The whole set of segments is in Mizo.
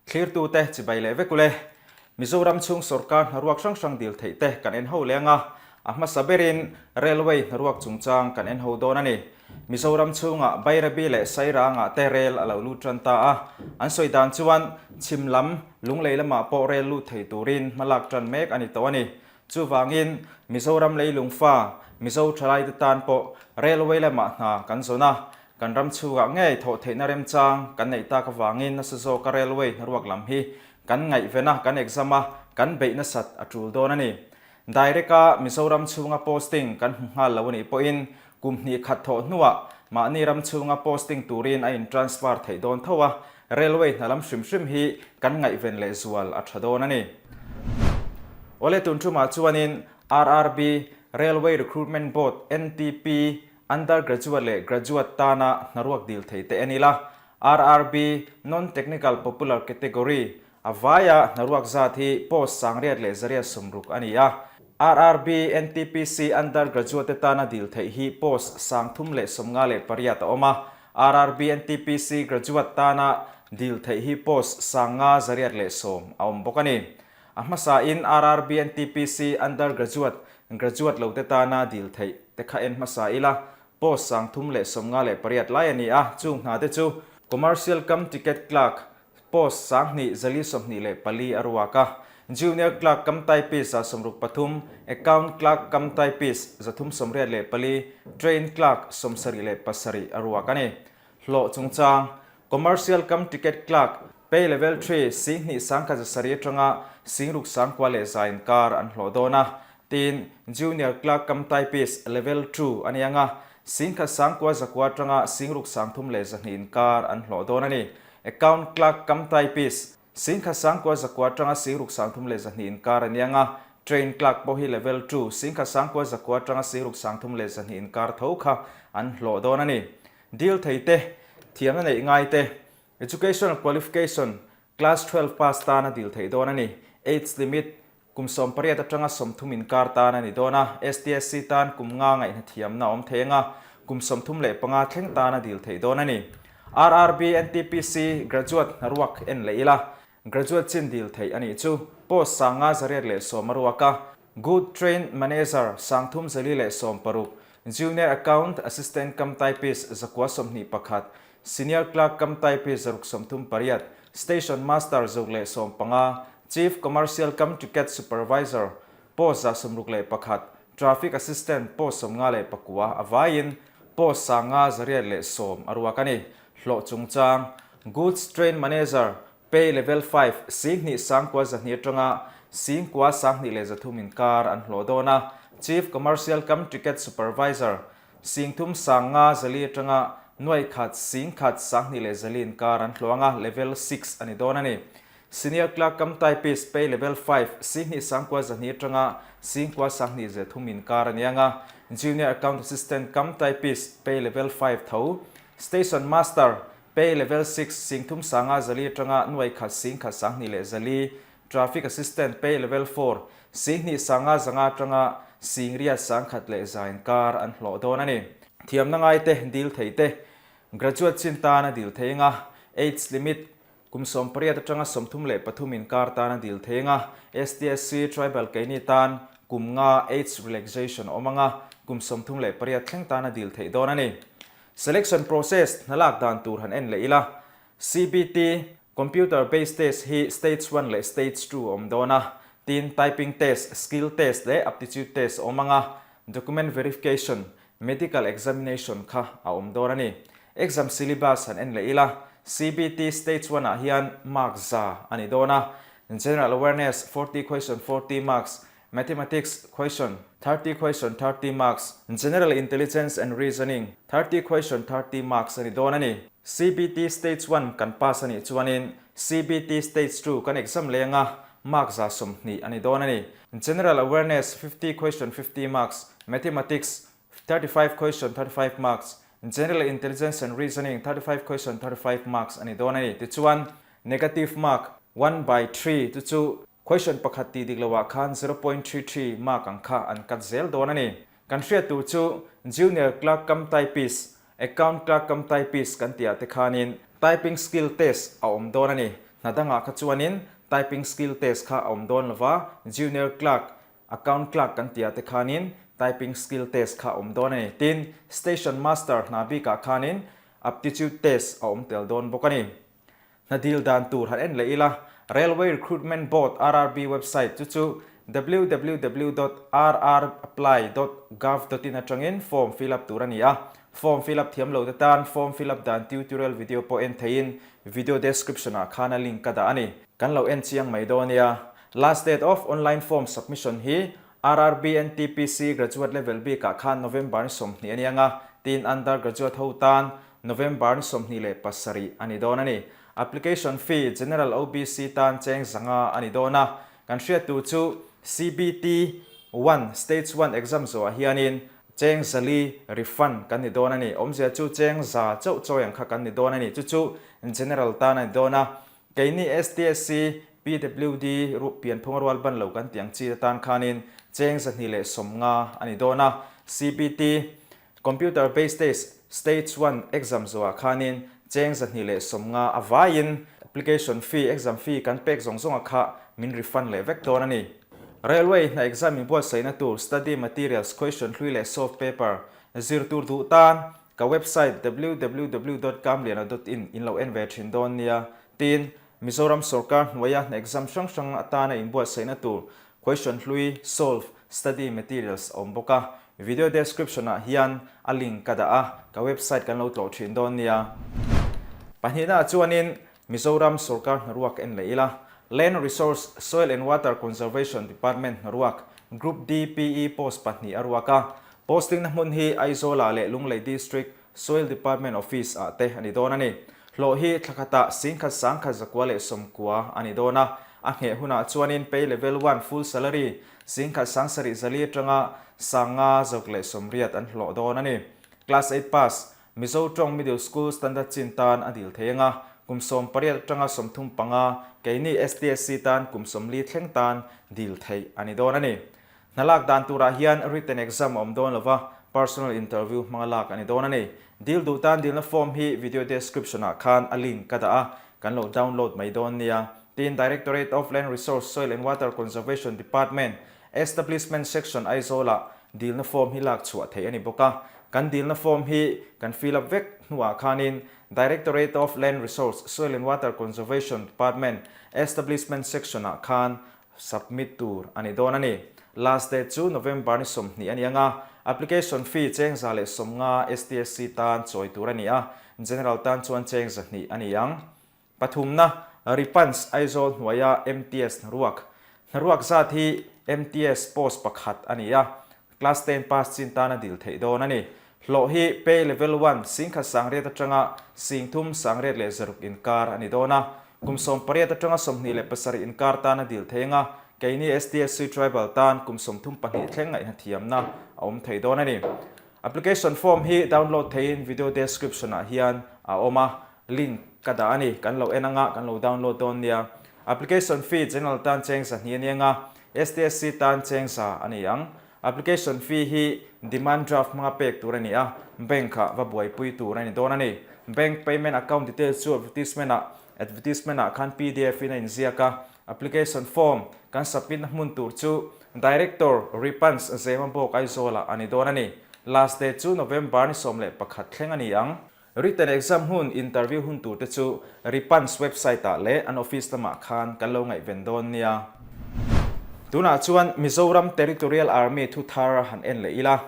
Thlirtute chibai leh vek ule. Mizoram chhung sorkar hnaruak hrang hrang dil theih te kan en ho leng a, a hmasa berin Railway hnaruak chungchang kan en ho dawn a ni. Mizoram chhungah Bairabi leh Sairangah te rel a lo lut tan ta a, an sawi dan chuan chhim lam Lunglei lamah pawh rel lut thei turin hmalak tan mek a ni tawh a ni. Chuvangin Mizoram leilungfa Mizo thalaite tan pawh Railway lamah hna kan zawn a, Kan ram chhungah ngei thawh theihna remchang kan neih tak avangin nasa zawka railway hnaruak lam hi kan ngaihven a, kan exam a, kan beih nasat a tul dawn a ni. Direct-a Mizoram chhunga posting kan hmu nghal lo a nih pawhin kum hnih khat thawh hnuah mahni ram chhunga posting turin a in-transfer theih dawn tho a, railway hna lam hrim hrim hi kan ngaihven lehzual a tha dawn a ni. Awle tun tumah chuanin RRB, Railway Recruitment Board, NTP, Undergraduate leh Graduate tana hnaruak dil thei te en ila, RRB, Non-Technical Popular Category, a vaia hnaruak zat hi post sangriat leh zariat sawmruk a ni a. RRB, NTPC Undergraduate te tana dil theih hi post sangthum leh 58 a awm a. RRB, NTPC Graduate tana dil theih hi post 510 a awm bawk a ni. A hmasain RRB, NTPC Undergraduate, Graduate lo te tana dil theih te kha en hmasa ila, post 358 lai a ni a, chung hna te chu Commercial cum Ticket Clerk post 2424 a ruak a, Junior Clerk cum Typist 63, Account Clerk cum Typist 384, Train Clerk 77 a ruak a ni. Hlawh chungchang, Commercial cum Ticket Clerk, Pay Level Three, 2100 700 atanga 6100 leh za inkar an hlawh dawn a. Tin, Junior Clerk cum Typist, Level Two, a ni ang a, 1900 900 atanga 6300 leh 200 inkar an hlawh dawn a ni. Account Clerk cum Typist, 1900 900 atanga 6300 leh 200 inkar a ni ang a, Train Clerk pawh hi Level Two, 1900 900 atanga 6300 leh 200 inkar tho kha an hlawh dawn a ni. Dil thei te, thiamna neih ngai te, Educational qualification, Class 12 pass tan a dil theih dawn a ni. Age limit, Kum 18 atanga 30 inkar tan a ni dawn a, STSC tan kum nga ngaihna thiamna a awm thei anga, kum 35 thleng tan a dil theih dawn a ni. RRB, NTPC, Graduate hnaruak en leh ila, Graduate chin dil theih a nih chu. Post 510 a ruak a, Good Train Manager 3416, Junior Account Assistant cum Typist 921, Senior Clerk cum Typist 638, Station Master 115, Chief Commercial cum Ticket Supervisor post 61, Traffic Assistant post 59 a vaiin post 510 a ruak a ni. Hlawh chungchang, Goods Train Manager Pay Level Five, 2900 atanga 9303 inkar an hlawh dawn a, Chief Commercial cum Ticket Supervisor, 3504 atanga 10,124 inkar an hlawh anga, Level Six a ni dawn a ni. Senior Clerk cum Typist Pay Level Five, 2900 atanga 9303 inkar a ni anga, Junior Account Assistant cum Typist Pay Level Five tho, Station Master, Pay Level Six, 3504 atanga 11,124, Traffic Assistant Pay Level Four, 2500 atanga 8100 inkar an hlawh dawn a ni. Thiamna ngai te, dil thei te, Graduate chin tan a dil thei anga, Age Limit, kum 18 atanga 33 inkar tan a dil thei anga, STSC Tribal keini tan kum nga Age Relaxation awm anga, kum 38 thleng tan a dil theih dawn a ni. Selection process hna lak dan tur han en leh ila, CBT, Computer Based Test, hi Stage One leh Stage Two a awm dawn a, tin Typing Test, Skill Test leh Aptitude Test a awm ang a, Document Verification, Medical Examination kha a awm dawn a ni. Exam syllabus han en leh ila, CBT Stage One ah hian mark 100 a ni dawn a, General Awareness 40 question 40 marks, Mathematics question, 30 question 30 marks, General Intelligence and Reasoning, 30 question 30 marks a ni dawn a ni. CBT Stage One kan pass a nih chuanin CBT Stage Two kan exam leng a, mark 120 a ni dawn a ni. General Awareness 50 question 50 marks, Mathematics 35 question 35 marks, General Intelligence and Reasoning 35 question 35 marks a ni dawn a ni. Tichuan, Negative mark one by three chu chu Question pakhat tih dik loah khan 0.33 mark ang kha an cut zel dawn a ni. Kan hriat tur chu Junior Clerk cum Typist, Account Clerk cum Typist kan tihah te khanin Typing Skill Test a awm dawn a ni. Hna dangah kha chuanin Typing Skill Test kha a awm dawn lova, Junior Clerk, Account Clerk kan tih ah te khanin Typing Skill Test kha a awm dawn a ni. Tin, Station Master hna bikah khanin Aptitude Test a awm tel dawn bawk a ni. Hna dil dan tur han en leh ila, Railway Recruitment Board, RRB, website chu chu www dot rrapply dot gov dot in atangin form fill up tur a ni a. Form fill up thiam lo te tan form fill up dan tutorial video pawh en theihin video description ah khan a link ka dah a ni. Kan lo en chiang mai dawn nia. Last date of online form submission hi RRB NTPC graduate level bikah khan November ni 20 a ni ang a, tin undergraduate ho tan November ni 27 a ni dawn a ni. Application fee General OBC tan cheng 500 a ni dawn a, kan hriat tur chu CBT one Stage one exam zawhah hianin cheng 400 refund kan ni dawn a ni. Awmzia chu cheng 100 chauh chawi ang kha kan ni dawn a ni. Chu chu General tan a ni dawn a. Keini STSC, PWD, pianphunga rual ban lo kan tih ang chi te tan khanin cheng 250 a ni dawn a. CBT, Computer Based Test, Stage one exam zawhah khanin cheng 250 a vaiin application fee, exam fee kan pek zawng zawnga kha min refund leh vek dawn a ni. Railway hna exam inbuatsaihna tur study materials, question hlui leh solve paper zir tur duh tan Ka website www dot kamliana dot in in lo en ve thin dawn nia. Tin, Mizoram sorkar hnuaia hna exam hrang hrang atana inbuatsaihna tur question hlui, solve, study materials a awm bawk a. Video description ah hian a link ka dah a, ka website kan lo tlawh thin dawn nia. Pahnihna ah chuanin Mizoram sorkar hnaruak en leh ila, Land Resource, Soil and Water Conservation Department hnaruak Group D PE post pahnih a ruak a. Posting na hmun hi Aizawl-ah leh Lunglei District Soil Department Office ah te a ni dawn a ni. Hlawh hi thla khatah 10,000 10,190 a ni dawn a. A ngheh hunah chuanin Pay Level One Full Salary 10,700 atanga 5,180 an hlawh dawn a ni. Class Eight Pass Mizo tawng Middle School Standard chin tan a dil thei anga, kum 18 atanga 35, keini STSC tan kum 40 thleng tan dil theih a ni dawn a ni. Hna lak dan turah hian written exam a awm dawn lova, personal interview hmanga lak a ni dawn a ni. Dil duh tan dilna form hi video description ah khan a link ka dah a, kan lo download mai dawn nia. Tin, Directorate of Land Resource, Soil and Water Conservation Department, Establishment Section Aizawl-ah dilna form hi lak chhuah theih a ni bawk a. Kan dilna form hi kan fill up vek hnuah khanin Directorate of Land Resource, Soil and Water Conservation Department, Establishment Section-ah khan submit tur a ni dawn a ni. Last date chu November ni 20 a ni ang a, application fee cheng 150 STSC tan chawi tur a ni a, General tan chuan cheng 200 a ni ang. Pathumna, Ripans Aizawl hnuaia MTS hnaruak. Hnaruak zat hi MTS post pakhat a ni a, Class ten pass chin tan a dil theih dawn a ni. Hlawh hi Pay Level One, 10,800 atanga 3600 inkar a ni dawn a. Kum 18 atanga 27 inkar tan a dil thei anga, keini STSC Tribal tan kum 32 thleng ngaihna thiamna a awm thei dawn a ni. Application form hi download theiin video description ah hian a awm a, Link ka dah a ni, kan lo en anga kan lo download dawn nia. Application fee general tan cheng 200 a ni anga, STSC tan cheng 100 a ni ang. Application fee hi demand draft hmanga pek tur a ni a, bank ah va buaipui tur a ni dawn a ni. Bank payment account details chu advertisement ah advertisement ah khan pdf in a inziak a. Application form kan submit na hmun tur chu Director, Ripans Zemabawk Aizawl ah a ni dawn a ni. Last date chu November ni 11 thleng a ni ang. Written exam hun interview hun tur te chu Ripans website ah leh an office lamah khan kan lo ngaihven dawn nia. Tunah chuan Mizoram Territorial Army thu thar han en leh ila.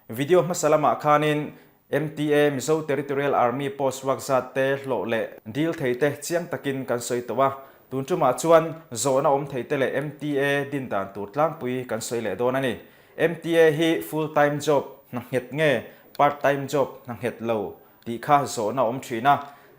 Video hmasa lamah khanin MTA, Mizo Territorial Army post ruak zat te hlawh leh dil thei te chiang takin kan sawi tawh a. Tun tumah chuan zawhna awm thei te leh MTA din dan tur tlangpui kan sawi leh dawn a ni. MTA hi full time job hna nghet nge part time job hna nghet lo tih kha zawhna awm thin a.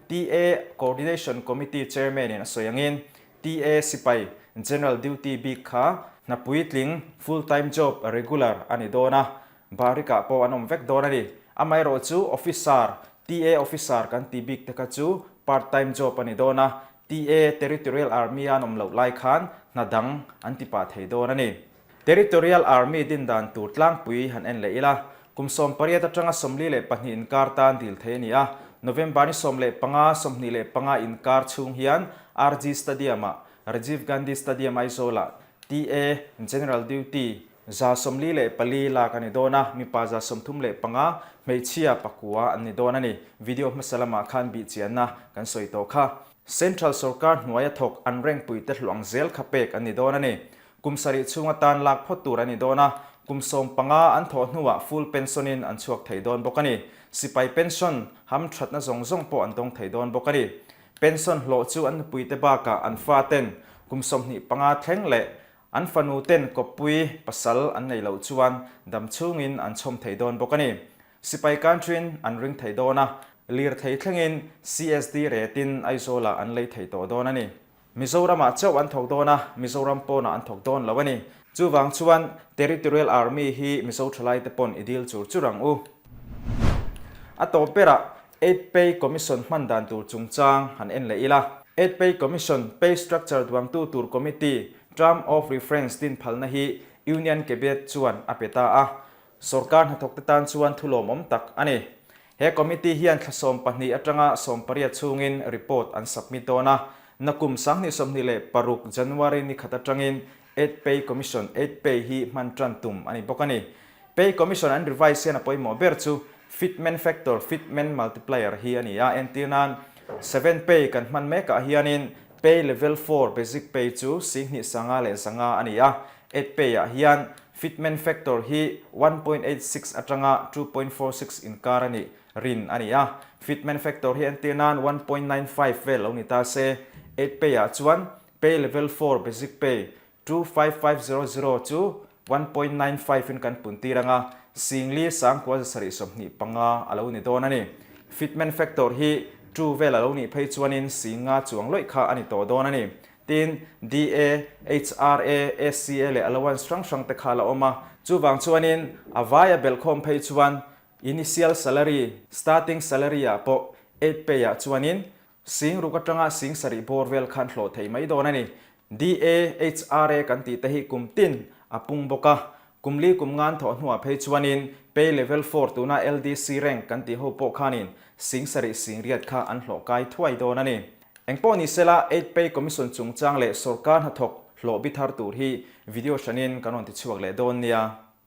TA Coordination Committee Chairman in a sawi angin TA sipai general duty bik kha hna puitling full time job regular a ni dawn a, barikah pawh an awm vek dawn a ni. Amaherawh chu officer, TA officer kan tih bik te kha chu part time job a ni dawn a, TA Territorial Army a an awm loh lai khan hna dang an ti pah thei dawn a ni. Territorial Army din dan tur tlangpui han en leh ila, kum 18 atanga 42 inkar tan dil thei a ni a, November ni 15, 25 inkar chhung hian RG Stadium-ah, Rajiv Gandhi Stadium Aizawl-ah TA, General Duty, 44 lak a ni dawn a, mipa 35, hmeichhia pakua an ni dawn a ni. Video hmasa lamah khan bihchianna kan sawi tawh kha. Central sorkar hnuaia thawk an rengpuite hluang zel kha pek an ni dawn a ni. Kum sarih chhung atan lak phawt tur a ni dawn a, kum 15 an thawh hnuah full pension-in an chhuak thei dawn bawk a ni. Sipai pension ham thatna zawng zawng pawh an dawng thei dawn bawk a ni. Pension hlawh chu an nupuite bakah an faten kum 25 thleng leh an fanu ten kawppui pasal an nei loh chuan dam chhungin an chhawm thei dawn bawk a ni. Sipai kantrin an ring thei dawn a, lirthei thlengin CSD retin Aizawlah an lei thei tawh dawn a ni. Mizoramah chauh an thawk dawn a, Mizoram pawnah an thawk dawn lo a ni. Chuvang chuan Territorial Army hi Mizo thalaite pawn i dil chur chur ang u. A tawp berah Eight Pay Commission hman dan tur chungchang han en leh ila. Eight Pay Commission pay structure duangtu tur committee Term of Reference din phalna hi Union Cabinet chuan a pe ta a. Sorkar hnathawkte tan chuan thu lawmawm tak a ni. He committee hian thla 12 atanga 18 chhungin report an submit dawn a, nakum 2026 January ni khat atangin Eight Pay Commission, Eight Pay, hi hman tan tum a ni bawk a ni. Pay Commission an revise hian a pawimawh ber chu Fitment Factor, Fitment Multiplier, hi a ni a, entir nan Seven Pay kan hman mekah hianin Pay Level 4 Basic Pay chu 2500 a ni a, Eight Pay-ah hian Fitment factor hi 1.86 atanga 2.46 inkar a nih rin a ni a. Fitment factor hi entir nan 1.95 vel lo ni ta se, 8 pay ah chuan pay level 4 basic pay 25500 chu 1.95 in kan pun tir ang a, 49,725 a lo ni dawn a ni. Fitment factor hi 2 vel a lo nih phei chuanin 50 chuang lawih kha a ni tawh dawn a ni. Tin, DA, HRA, SCA leh allowance hrang hrang te kha a la awm a. Chuvang chuanin a vaia belhkhawm phei chuan initial salary, starting salary ah pawh 8 pay ah chuanin 6000 atanga 7000 bawr vel khan hlawh thei mai dawn a ni. DA, HRA kan tih te hi kum tin a pung bawk a. Kum li kum ngan thawh hnuah phei chuanin pay level 4 tuna LDC rank kan tih ho pawh khanin 7000 80,000 kha an hlawh kai thuai dawn a ni. Engpawh ni sela, Eight Pay Commission chungchang leh sorkar hnathawk hlawh bi thar tur hi video hranin kan rawn ti chhuak leh dawn nia.